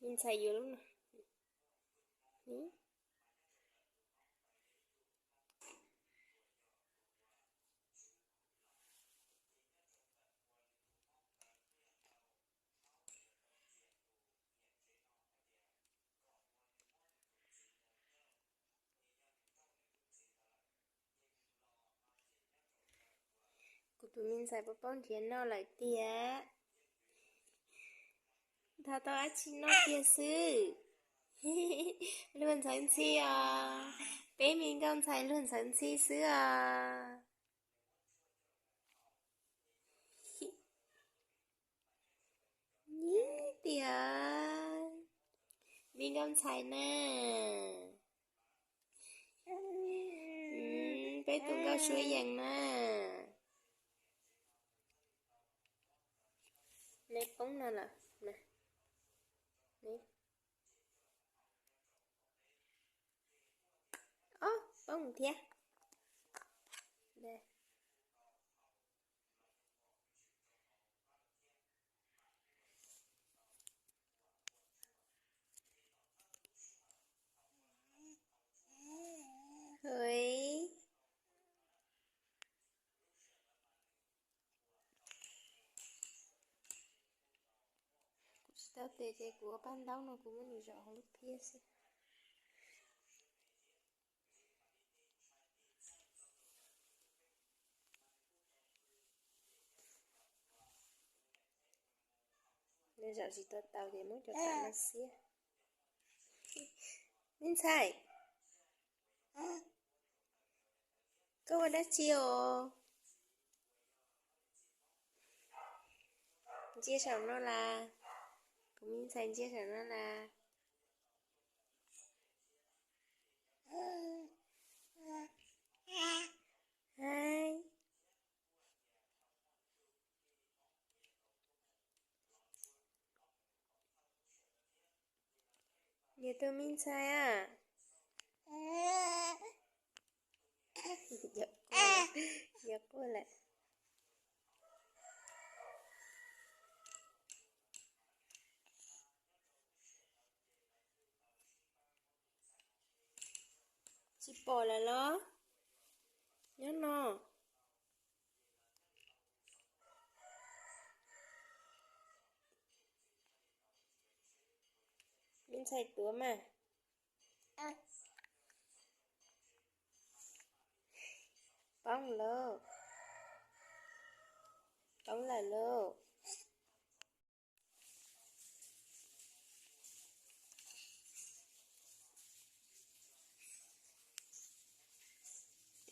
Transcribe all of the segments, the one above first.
Me ntxhais yuav lub no. Kuv tus me ntxhais paub paub nrhiav noj lawm tiag. Nthos tau dab tsi noj kiag xwb. Luag ntxhawv ntxhi os. Peb me nkauj ntxhais luag ntxhawv ntxhi xwb os. Nyiam tiag. Me nkauj ntxhais na. Peb tus nkauj suab yees na. Neb poob no lawm. Ob, poob thiab. Kuv tsis tau tes ces kuv ua paj ntaub no kuv muab nws zom hauv lub phiab xwb. Nws zom tsis tau tau ces muab cov tam no xiab. Me ntxhais, koj ua dab tsi os? Ntsia saum no las. Kuv me ntxhais ntsia saum no las. Hais. Yog tus me ntxhais a. Yog quaj lawm. Tsis pom lawm los? Nyob no. Me ntxhais tuav mas. Poob lauj. Poob lawm lauj.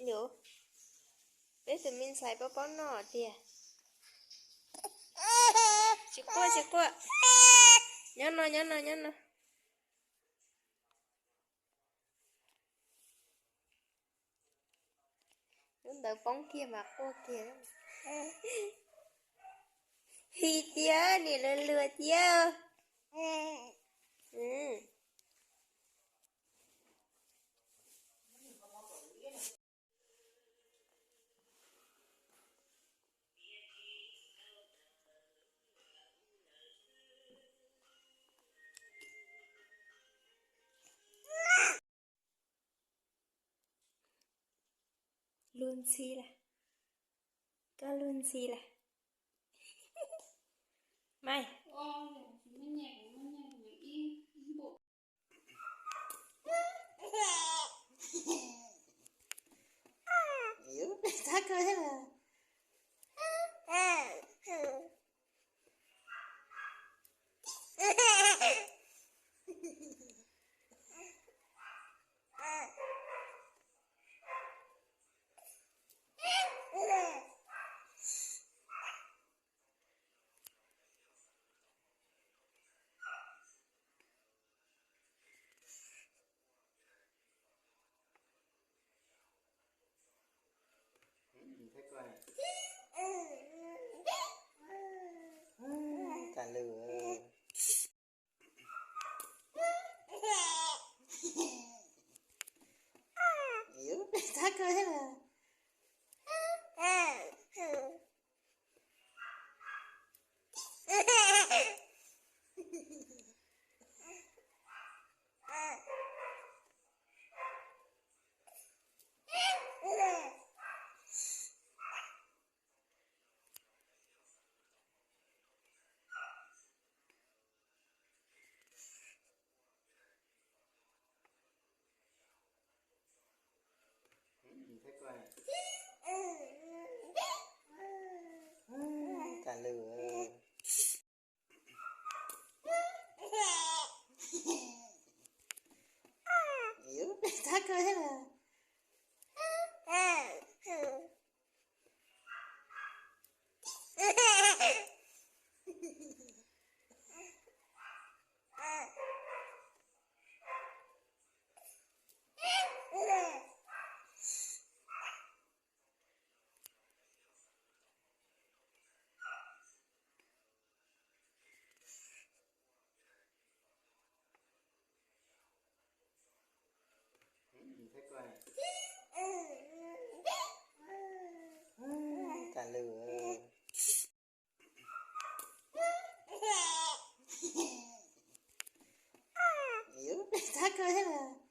Yuav, peb tus me ntxhais paub paub noj tiag. Tsis quaj, tsis quaj. Nyob no, nyob no, nyob no. Lub ntawd poob kiag mas quaj kiag. Hi tiag, nim luag luag thiab. Luag ntxhi las, koj luag ntxhi las. Mas, Cas lwm. Tag lw. Yuv, tag kawg thiab. Tag lw. Yuv, tag kawg thiab.